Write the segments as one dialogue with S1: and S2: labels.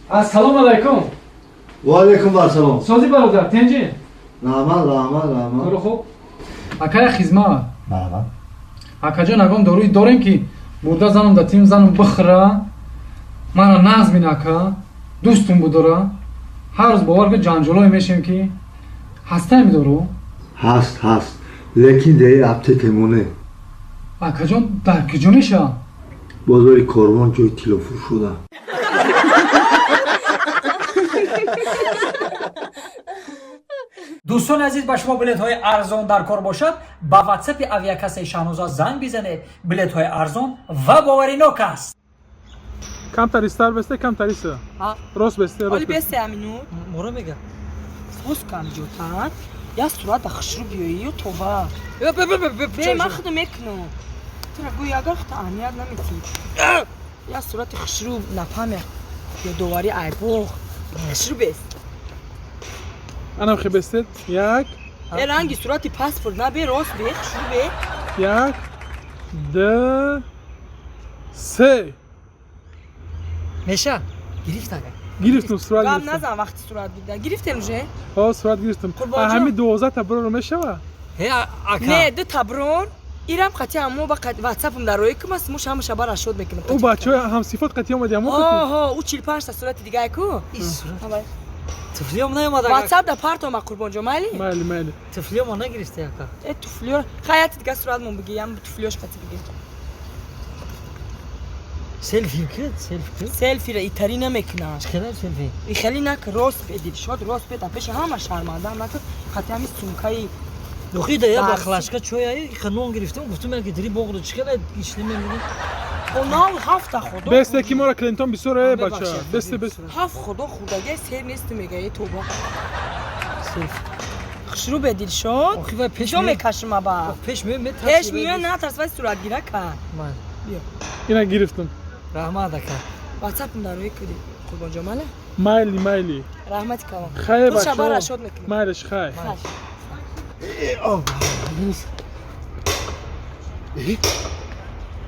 S1: Ассалому алайкум.
S2: Ва алайкум ассалом.
S1: Сози бародар, тенҷи?
S2: Раҳмат, раҳмат, раҳмат.
S1: Кори хуб. Акая хизмат.
S2: Марҳабат.
S1: Акаҷон, ягон дорӯи дорем ки бурда занам да тим занам бихӯра, мара нағз бина ака, дӯстум будора. Ҳар рӯз бовар ки ҷанҷолое мешем ки ҳастаем дору?
S2: Ҳаст, ҳаст. Лекин дар аптека моне.
S1: Акаҷон, дар куҷо меша?
S2: Бозори Корвон ҷои тиллофурӯш шуда.
S3: Дӯстони азиз, ба шумо билетҳои арзон дар кор бошад, ба ватсапи авиакассаи Шаҳноза занг бизанед. Билетҳои арзон ва боваринок аст.
S4: Камтар истар бесте, камтар иста. Рост бесте, рост
S5: Оли бесте амину.
S3: Муро мега.
S5: Соз кам ҷотан. Я сурат да хушрӯ биёию тоба. Бе ман худам мекунам. Тура гӯй агар худ аҳамият наметӣ. Я сурати хушрӯ нафаҳмя. Ёдоварӣ айбоғ. Хушрӯ бест.
S4: Анам хе бестед. Як.
S5: Э ранги сурати паспорт на бе рост бе хушрӯ бе.
S4: Як, д, се.
S3: Меша, гирифт ага.
S4: Гирифтум сурат.
S5: Гап назан вақти сурат гирда. Гирифтем уже?
S4: Ҳо, сурат гирифтум. Ҳами 12 та брор мешава?
S3: Э, ака.
S5: Не, ду та брор. Ирам қати ҳамо ба ватсапам дар рои кумас, муш ҳамаша бар ашод мекунам.
S4: Ӯ бачаҳои ҳамсифот қати омади ҳамо қати?
S5: Ҳо, ӯ 45 та сурати дигае ку.
S3: Сурат. Туфлиём наомада.
S5: Ватсап да партома Қурбонҷон, майли?
S4: Майли, майли.
S3: Туфлиёмо нагирифта ака.
S5: Э, туфлиё. Хай, яти дига суратмон биги, ям туфлиёш қати биги.
S3: Селфи кид, селфи кид.
S5: Селфиро итари намекунам.
S3: Чӣ хеле селфи?
S5: И хеле нак рост бе, Дилшод рост бе, да пеши ҳама шармандаам накун. Қати ҳами сумкаи
S3: Дохи да я бахлашка чой ай, ха нон гирифтам, гуфтам я ки дри боғ чӣ хеле ишли мемонӣ.
S5: Онав ҳафта худо.
S4: Бесте ки мора клиентон бисёр э бача. Бесте, бесте.
S5: Ҳафт худо хурдагӣ сер нест мега э тоба.
S3: Селфи.
S5: Хушрӯ бе Дилшод.
S3: Охи вай пеш
S5: Чо мекашим аба?
S3: Пеш меоя метарс.
S5: Пеш меоя натарс вай суратгира кар.
S3: Биё.
S4: Ина гирифтам.
S3: Раҳмат ака.
S5: Ватсапам дар рӯи куди. Қурбонҷон мала?
S4: Майли, майли.
S5: Раҳмати калон.
S4: Хай бача.
S5: Шабар ашод мекунам.
S4: Майлиш, хай.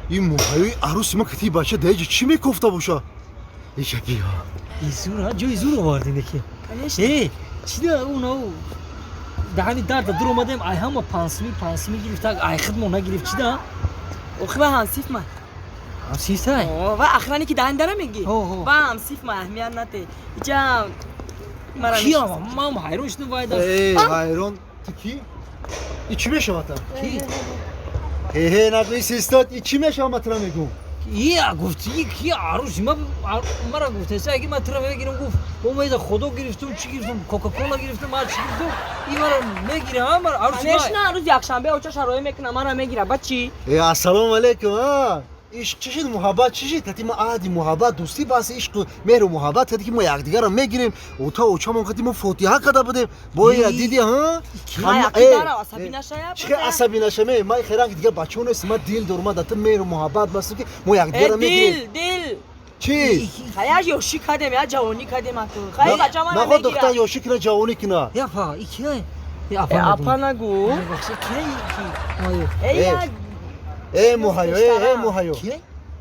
S2: Ин муҳайёи арӯси ма кати бача даиҷа чӣ мекофта боша? Иша биё.
S3: Изур, ҷои зур овардин ки. Э, чида унау даҳани дарда дур омадем, ай ҳама пансими пансими гирифта, ай хидмо нагирифт чида?
S5: Охи ва ҳамсиф ма.
S3: Ҳамсифтай?
S5: Ва охране ки даҳани дара мегӣ? Ва ҳамсиф ма аҳамият нате. Иҷа мара
S3: Киам? Ман ҳайрон шудам вай да.
S2: Э, ҳайрон ту ки? И чӣ мешавад та?
S3: Ки?
S2: Ҳе-ҳе, нагӯи систод, и чӣ мешавад ма тура мегӯм?
S3: Я гуфт, и ки арӯси ма мара гуфтеса, аги ман тура мегирам, гуфт, омеда худо гирифтум, чӣ гирифтум, кока-кола гирифтум, ҳар чӣ гирифтум, и мара мегирам, мара арӯси ма.
S5: Конечно, рӯзи якшанбе оча шароӣ мекунам, мара мегира, ба чӣ?
S2: Э, ассалому алайкум, а? Ишқ чӣ шуд, муҳаббат чӣ шуд? Кати ма аҳди муҳаббат, дӯстӣ бас, ишқу меҳру муҳаббат кади ки мо якдигарро мегирем. Ота очамон кати мо фотиҳа карда будем. Боя диди, ҳа?
S5: Асабӣ нашая?
S2: Чӣ хел асабӣ нашаме? Ман херанги дигар бачаҳо нестам, ман дил дорам, ман дар ту меҳру муҳаббат бастам ки мо якдигарро мегирем.
S5: Дил, дил.
S2: Чӣ?
S5: Хай, я ёшӣ кардем, я ҷавонӣ кардем ату. Хай, бача мара
S2: Наход духтар ёшӣ кина, ҷавонӣ кина.
S3: Япа, и кия?
S5: Апа нагӯ.
S3: Кия?
S5: Э,
S2: Э муҳайё, э муҳайё.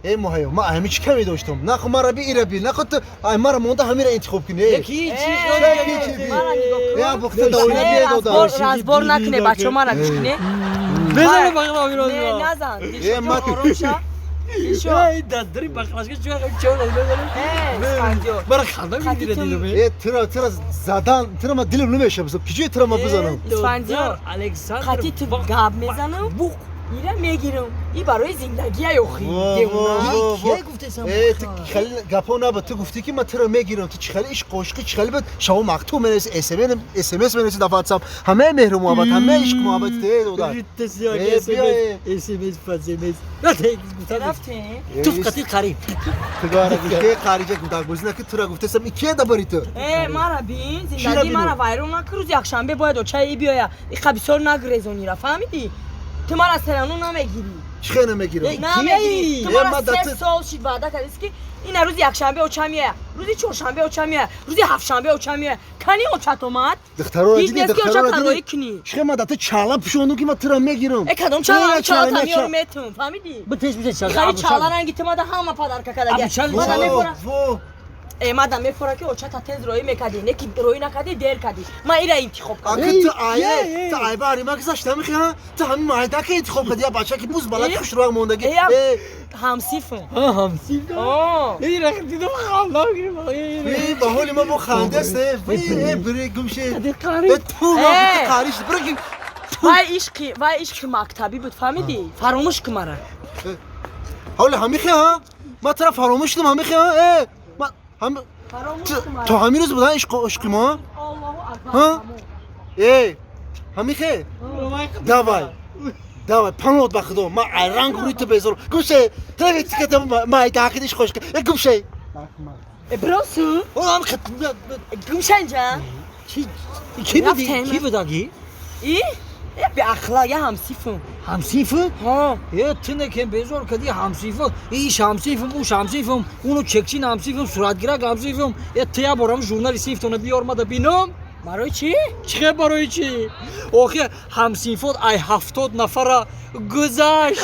S2: Э муҳайё, ман ҳами чӣ каме доштам? Нахо мара би ира би, нахо ту ай мара монда ҳамира интихоб кунӣ. Э.
S3: Ки чӣ?
S2: Э, бухта давина би дода.
S5: Разбор накуне, бачо мара гӯш куне.
S3: Безане бақла
S5: Не,
S3: миро.
S5: назан.
S2: Э, ма
S5: Дилшод Дилшод.
S3: Эй, дадри бақлашка чӣ чӣ безане.
S5: Э, Искандиёр.
S3: Мара ханда мегирад дилам.
S2: Э, тура тура задан, тура ма дилам намеша, киҷои тура ма бизанам?
S5: Исфандиёр.
S3: Александр.
S5: Қати ту гап мезанам.
S3: Буқ.
S5: Ира мегирам. И барои зиндагия ёхи.
S2: Э, ту хеле гапо наба, ту гуфтӣ ки ман туро мегирам, ту чӣ хеле ишқ ошиқӣ чӣ хеле буд? Шаво мактуб менависи, СМС менависи дар WhatsApp. Ҳамаи меҳру муҳаббат, ҳамаи ишқ муҳаббат ту э додар.
S3: СМС, СМС, СМС.
S5: Рафтем.
S3: Туф қати қариб.
S2: Ту гара гуфте қариҷа гудакбозӣ наки тура гуфтесам и кия дабари ту?
S5: Э, мара бин, зиндагӣ мара вайрон накун, рӯзи якшанбе бояд очаи биёя. Иқа бисёр нагрезонира, фаҳмидӣ? Ту мара серану намегирӣ.
S2: Чӣ хел намегирам?
S5: Намегирӣ. Ту мара се сол шид ваъда кардист ки ина рӯзи якшанбе оча меоя, рӯзи чоршанбе оча меоя, рӯзи ҳафтшанбе оча меоя. Кани очат омад?
S2: Духтароро
S5: Ҳеҷ
S2: диди,
S5: нест ки оча
S2: духтароро
S5: танҳоӣ
S2: диди.
S5: кунӣ.
S2: Чӣ хел ман дар ту чала пӯшондум ки ман тура мегирам?
S5: Э, кадом чала? Чала меёру метум, фаҳмидӣ?
S3: Битеш битеш чала.
S5: Хари чала ранги ту мада ҳама падарка кардагия.
S3: Абучал
S5: Мада мебора.
S2: Во.
S5: Э, мадам мефора ки очата тез роӣ мекардӣ, не ки роӣ накардӣ, дер кардӣ. Ман ира интихоб кардам.
S2: Ака ту ае, ту ай бари ма гузашта мехи ҳа? Ту ҳамин майдака интихоб кардӣ, я бача ки буз балад хушрӯ мондагӣ.
S5: Э, ҳамсифм.
S3: Ҳамсиф?
S5: О.
S3: Ира дидам ханда гирифт.
S2: Э, ба ҳоли ма бо ханда аст. Э, бире гумше.
S3: Э,
S2: Ту ма қариш, бире.
S5: Вай ишқи, вай ишқи мактабӣ буд, фаҳмидӣ? Фаромӯш кун мара.
S2: Ҳоли ҳамихи ҳа? Ма тура фаромӯш шудам ҳамихи ҳа? Э, ма ҳам то ҳамин рӯз будан ишқи мо?
S5: Аллоҳу акбар.
S2: Ҳа? Э, ҳамихе? Давай. Давай, панот ба худо, ма айранг рӯи ту безор. Гумше, ту тиката майдакид иш хош. Э, гумше.
S5: Э, биросу.
S2: Олам хат.
S5: Гумша инҷа.
S3: Ки ки буди? Ки будаги?
S5: И? Э, беахлоқ, я ҳамсифм.
S3: Ҳамсиф?
S5: Ҳо.
S3: Э, ту некем безор кади ҳамсиф. Иш ҳамсифм, уш ҳамсифм, уну чекчин ҳамсифм, суратгирак ҳамсифм. Э, ту я борам журнали синфтона биёр мада бинам.
S5: Барои чӣ?
S3: Чӣ барои чӣ? Охи ҳамсинфот ай 70 нафара гузашт.